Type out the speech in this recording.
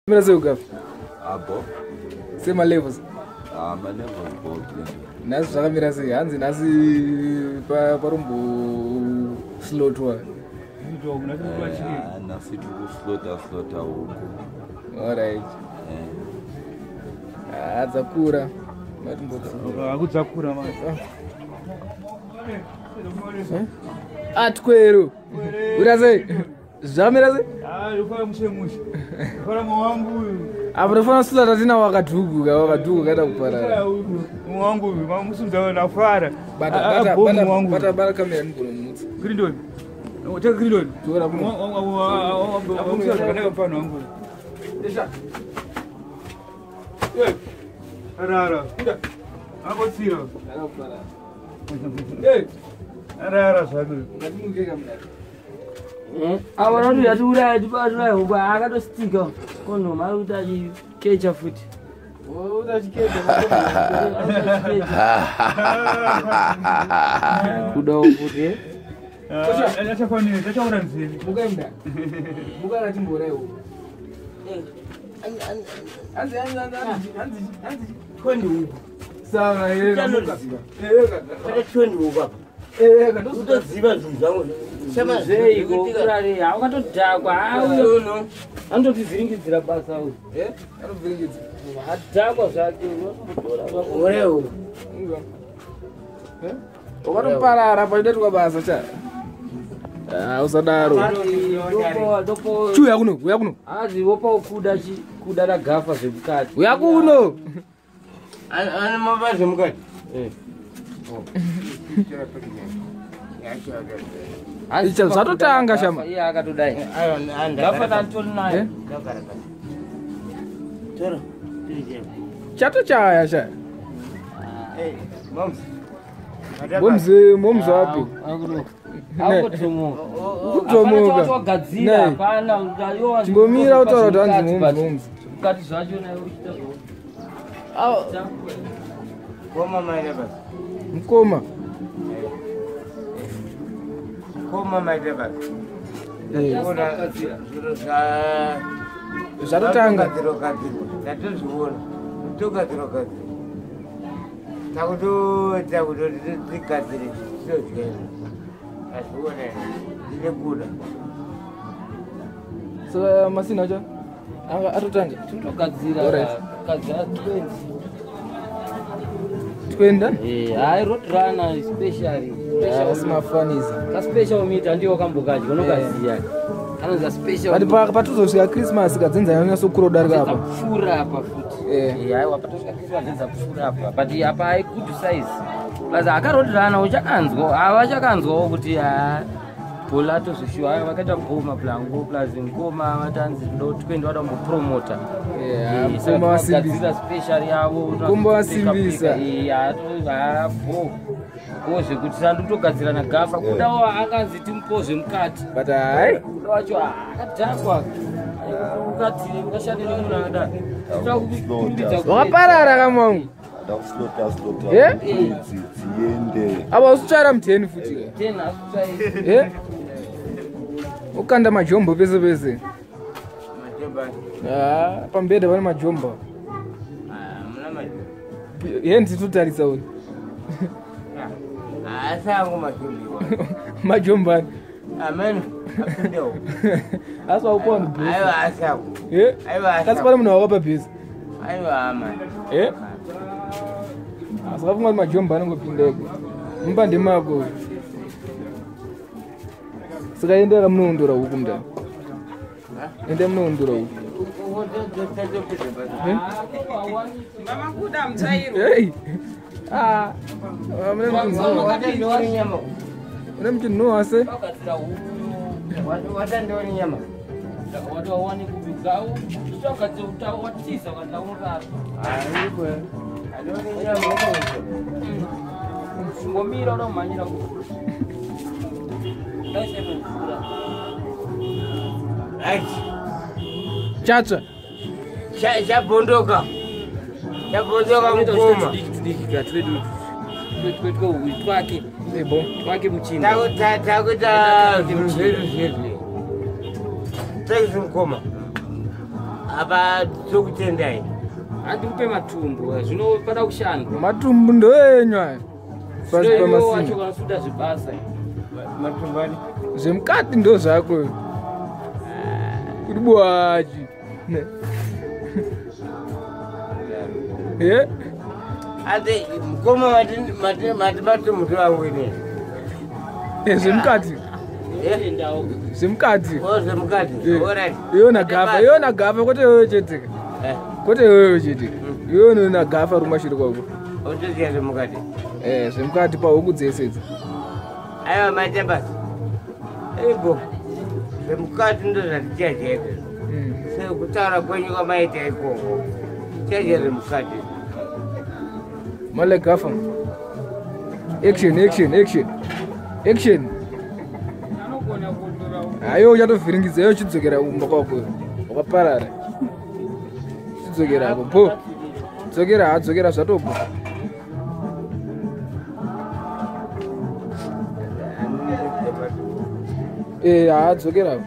Mira sei ukafa? Abo. Sema levels. Ah, ma levels bo. Nhasi zvakamira sei? Hanzi nhasi parumbo slotwa. Nhasi tiri kuslota slota huku. Alright. Ah, dzakura. Akudzakura manje. Atwero. Ura sei? Zvamira sei? Ah, mushe mushe. Fara mwangu uyu. Apa tofanira kusula tatina wakadhuguka, wakadhuguka kaita kuparara. Mwangu uyu, mamusunza nafara. Bata bata bata bata bata kamera ndikunomutsa. Grindoni. Teka grindoni. Tora kuno. Wangu zvakanaka mfano wangu. Desha. Eh. Rara. Kuda. Angotsira. Akaparara. Eh. Rara zvako. Ngatimuke kamera. Ava vanoti yatiuraya tibatiraya huku akatostika kondomu ari kuti achikecha futi. Kudawo futi. Achafanira, achaona nzeve. Mukai mudara. Mukai atimborai huku. Hanzi hanzi hanzi hanzi hanzi 20 huku. Sawa yeka. Yeka. 20 huku apa. Yeka ndotoziva zvinhu zvangu. Zveiko kurare wakatodhakwa auyo anototivhiringidzira basa uyu. Eh? Anovhiringidza. Adhakwa zvake unototora. Eh? Wakatoparara pachidaitwa basa cha. Ah, usadaro. Chiuya kuno, uya kuno. Hanzi wopa kuda chi kuda ragafa zvemukati. Uya kuno. Ane mapa zvemukati. Eh. Icha zvatotanga shama. Iye akatodai. Gafa tantori naye. Tora. Chatochaya cha. Eh, moms. Momzi, momzi wapi? Akutomuka. Kutomuka. Wagadzira hapana. Chimbomira utaura kuti hanzi momzi momzi. Mukati zvacho naye uchiita zvo. Koma maita basa. Mukoma. Koma maita basa. Ona zviro zva zvatotanga. Gadzirwa tatozviona. Togadzirwa gadzirwa. Takutoita kuti tigadzire tizodya izvo. Azviona ndine kuda. Saka masina acho anga atotanga. Tinotogadzira. Alright. Gadzira 20. Twenda? Eh, hayi road runner especially. Asi mafanisa. Ka special meat andiwo kambokadya unokaziya. Anonzi special. But patozosvika Christmas kadzinza yanyatsokura kudarika apa. Kupfuura apa futi. Eh. Haiwa patosvika Christmas dzinza kupfuura apa. But apa ai good size. Plus aka road runner uchakanzwa, havachakanzwawo kuti ha bhola atozoshuwa ayo vakaita bhoma blango plus ngoma vatanzi ndo 20 vada kumbopromota. Yeah, mukoma wasimbisa. Special yavo. Mukoma wasimbisa. Eh, bo. Ko zvekuti sandotogadzira nagafa kudawo anganzi timupo zvemukati. But hai. Kuda wacho akadhakwa. Ukati ukashande nemunhu akadai. Wakaparara kamwangu. Ndakuslota slota. Eh? Dziende. Apa usitsvaira muteni futi. Teni asitsvaira. Eh? Ukanda majombo pese pese. Majombo. Ah, pambedha pane majombo. Ah, muna majombo. Ye nditotarisa uyu. Asi angu majombo. Majombo ani? Amen. Apindewo. Asi wakupa vanhu bhesi. Aiwa asi angu. Eh? Aiwa asi. Kasi pane munhu wakapa bhesi. Aiwa ama. Eh? Asi kafunga kuti majombo anongopinda ega. Mumba ndemako. Saka endera munoundura huku mudara. Enda munoundura huku. Mama kuda mutairo. Hey. Ah. Mune muchinhuwa se? Watandioni nyama. Watowane kubidzawo. Tichagadzira watiza kana urara. Haiko. Andioni nyama. Ngomira unomhanyira ku. Ndaishe mvura. Right. Chatsva. Chabondoka. Chabondoka mukoma. Twake. Ebo. Twake muchinda. Takuita zvinhu zvedu zvedu. Thanks mukoma. Apa tokutendai. Handikupe matumbu, zvinopada kushandwa. Matumbu ndoenyu aya. Pasi Zvino iwe wacho pamasimba. kana usuda zvebasa. Matumbu ani? Zvemukati ndo zvako. Uri bwachi. Eh? Ati mukoma mati mati mati matumbu ndoangu inini. Eh, zvemukati. Endawo. Zvemukati. O zvemukati. Eh. Alright. Iwe nagafa, iwe nagafa kwete iwewe chete. Eh, Kwete iwewe chete. Iwe nagafa rumashure kwako. otoziya zvemukati. Eh, zvemukati pahuku dzese idzi. Aiwa maita basa. Ibo. Zvemukati ndo zvatichaja izvozvo. Sekutaura kwenyu kwamaita ikoko. Chaja zvemukati. Male gafa. Action, action, action. Action. Anogona kutora. Hayo uchatovhiringidza iwe uchidzokera kumba kwako. Wakaparara. Chidzokera apo. Po. Dzokera, ha dzokera zvatopo. Eh, ha dzokera apo.